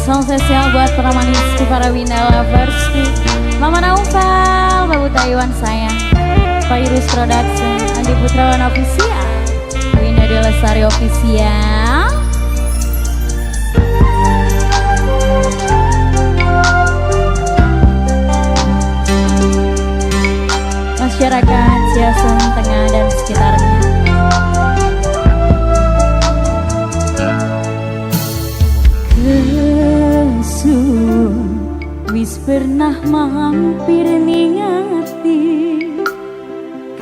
Spesial spesial buat para manisku, para Winda Loversku, Mama Naufal, Babu Taiwan sayang, Virus Production, Andi Putrawan Official, Winda Lestari Official. Masyarakat Ciasem Tengah dan sekitarnya. Kesun wis pernah mampir ning ati,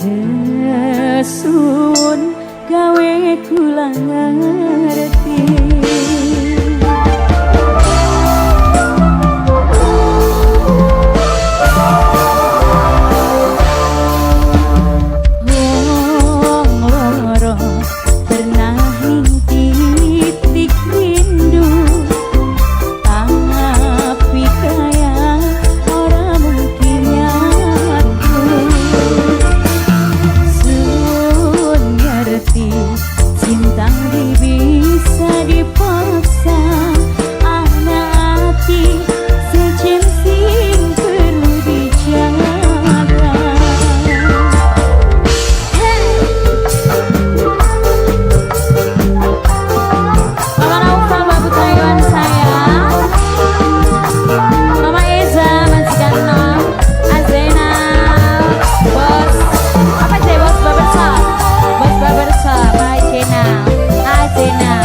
kesun gawe kula ngerti. Wong loro pernah ning titik rindu, tapi kaya ora mungkin nyatu. Sun ngerti cinta di bisa dipaksa, ana ati sejen sing perlu dijaga. Hey! Mama Naufal, Babu Taiwan sayang, Mama Eza, majikan Nom, Azena, Bos, apa sih Bos Babersa, Bos Babersa, Azena, Azena.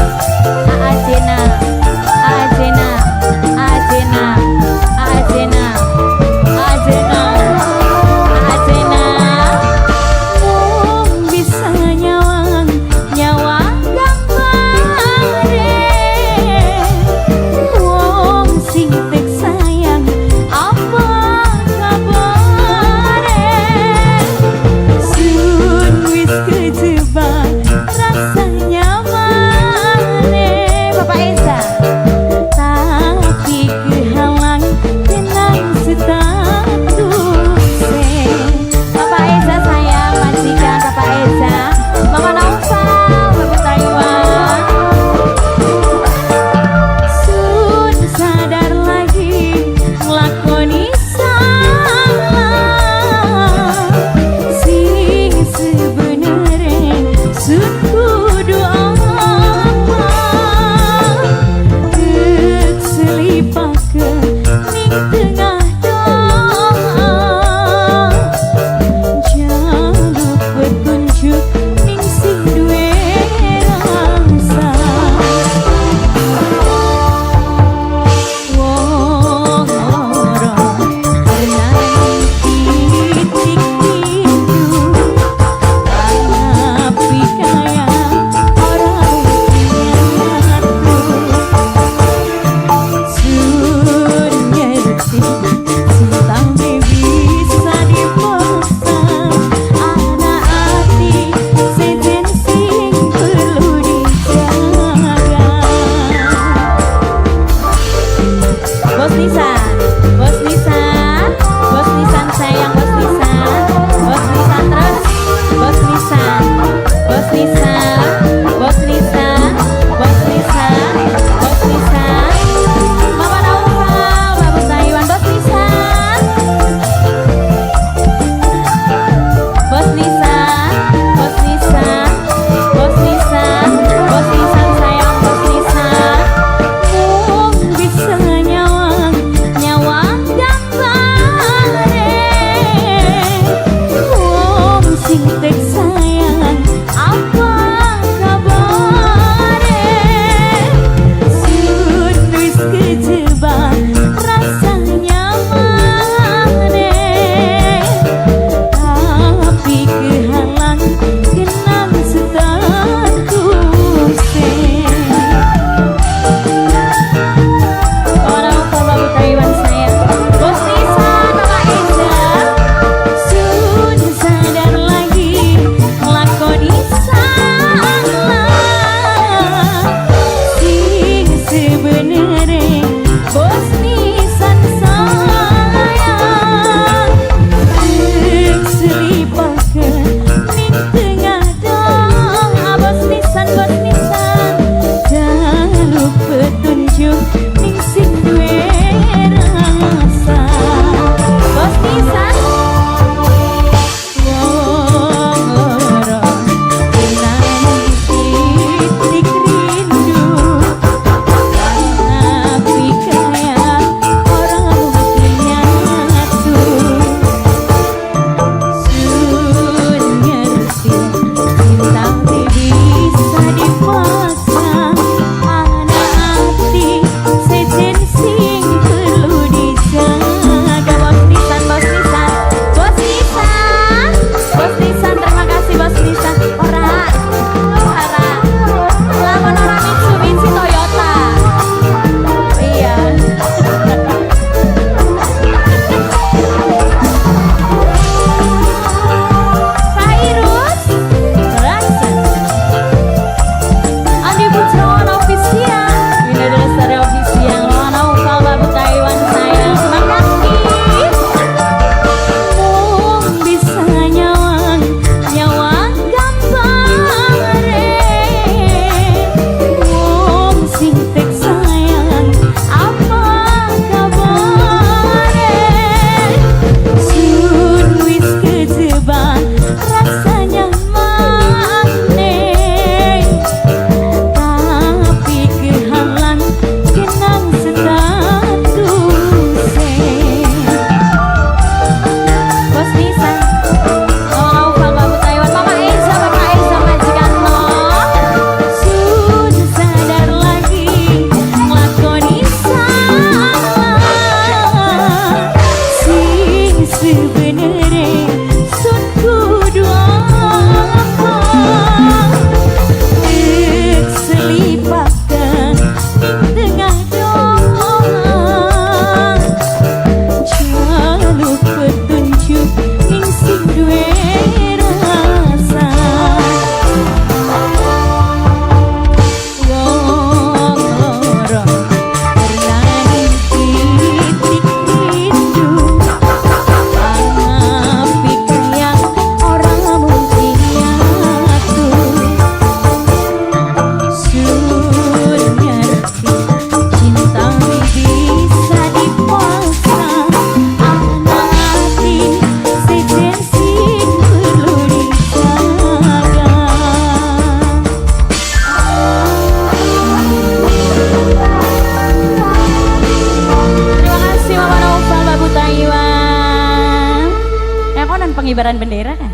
Pengibaran bendera kan?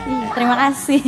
Ih, terima kasih.